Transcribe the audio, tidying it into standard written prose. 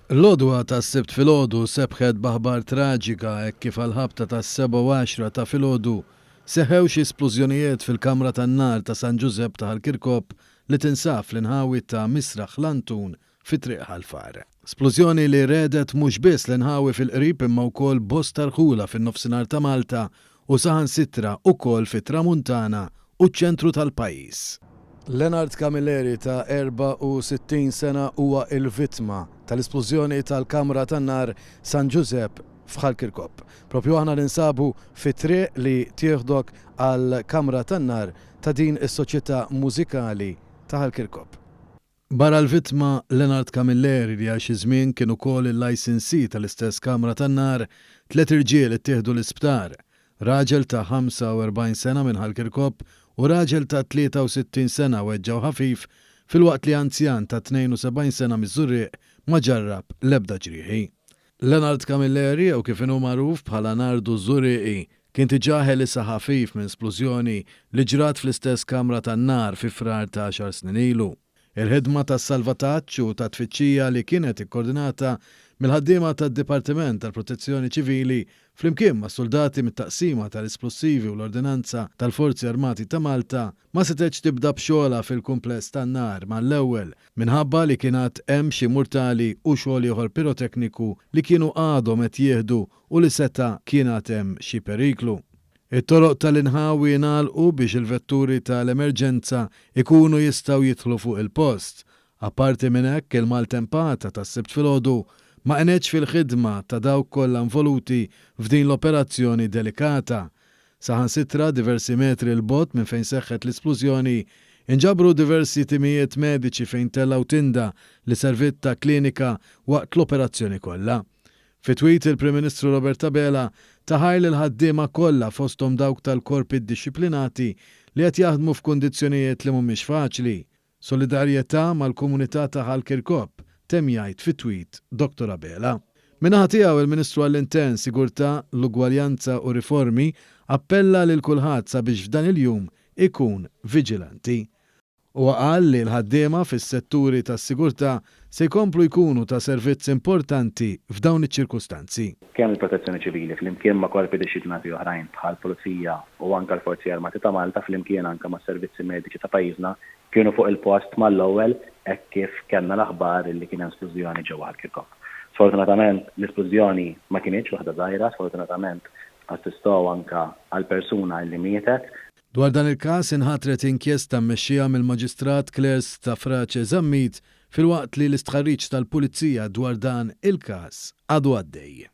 L-għodwa tas-Sibt filgħodu sebħet b'aħbar traġika hekk kif għall-ħabta tas-sebgħa u għaxra ta' filgħodu seħħew xi splużjonijiet fil-kamra tan-nar ta' San Ġużepp ta' Ħal Kirkop li tinsab fl-inħawi ta' Misraħ Lantun fi Triq Ħal Far. Splużjoni li regħdet mhux biss l-inħawi fil-qrib imma wkoll bosta rħula fin-Nofsinhar ta' Malta u saħansitra ukoll fit-Tramuntana u ċ-ċentru tal-pajjiż. Leonard Camilleri ta' 64 sena huwa l-vittma tal-isplużjoni tal-kamra tan-nar San Ġużepp f'Ħal Kirkop. Propju aħna ninsabu fit-triq li tieħdok għall-kamra tan-nar ta' din is-soċjetà mużikali ta' Ħal Kirkop. Barra l-vittma Leonard Camilleri li għal xi żmien kien ukoll il-licensee tal-istess kamra tan-nar, tliet irġiel ittieħdu l-isptar. Raġel ta' 45 sena minn Ħal Kirkop u raġel ta' 63 sena weġġgħu ħafif filwaqt li anzjan ta' 72 sena miż-Żurrieq ma ġarrab l-ebda ġrieħi. Leonard Camilleri jew kif inhu magħruf bħala Nardu ż-Żurrieqi kien diġà ħelisha ħafif minn splużjoni li ġrat fl-istess kamra tan-nar fi Frar ta' għaxar snin ilu. Il-ħidma ta' salvataġġ u ta' tfittxija li kienet ikkordinata mill-ħaddiema tad-Dipartiment tal-Protezzjoni Ċivili flimkien ma' suldati mit-Taqsima tal-Isplussivi u l-Ordinanza tal-Forzi Armati ta' Malta ma setgħetx tibda b'xogħolha fil-kumpless tan-nar mal-ewwel minħabba li kien għad hemm xi murtali u xogħol ieħor pirotekniku li kienu għadhom qed jieħdu u li seta' kien għad hemm xi periklu. It-toroq tal-inħawi ngħalqu biex il-vetturi tal-emerġenza jkunu jistgħu jidħlu fuq il-post. Apparti minn hekk, il-maltempata tas-Sibt filgħodu ma għenetx fil-ħidma ta' dawk kollha involuti f'din l-operazzjoni delikata. Saħansitra diversi metri 'l bogħod minn fejn seħħet l-isplużjoni, inġabru diversi timijiet mediċi fejn tellgħu tinda li serviet ta' klinika waqt l-operazzjoni kollha. Fi tweet il-Prim Ministru Robert Abela ta ħajr lill-ħaddiema kollha fosthom dawk tal-korpi ddixxiplinati li qed jaħdmu f'kundizzjonijiet li mhumiex faċli. Solidarjetà mal-komunità ta' Ħal Kirkop, temm jgħid fi tweet Dottor Abela. Min-naħa tiegħu il-Ministru għall-Intern, Sigurtà, l-Ugwaljanza u Riformi appella lil kulħadd sabiex f'dan il-jum ikun viġilanti. Huwa qal li l-ħaddiema fis-setturi tas-sigurtà se jkomplu jkunu ta' servizz importanti f'dawn iċ-ċirkustanzi. Kemm il-Protezzjoni Ċivili flimkien ma' korpi dixxiplinati oħrajn bħall-Pulizija u anke l-Forzi Armati ta' Malta flimkien anke mas-servizzi mediċi ta' pajjiżna kienu fuq il-post mal-ewwel hekk kif kellna l-aħbar li kien hemm splużjoni ġewwa Ħal Kirkop. Sfortunatament l-isplużjoni ma kinitx waħda żgħira, sfortunatament assistow anke għal persuna li mietet. Dwar dan il-każ inħatret inkjesta mmexxija mill-Maġistrat Claire Stafrace Zammit filwaqt li l-istħarriġ tal-Pulizija dwar dan il-każ għadu għaddej.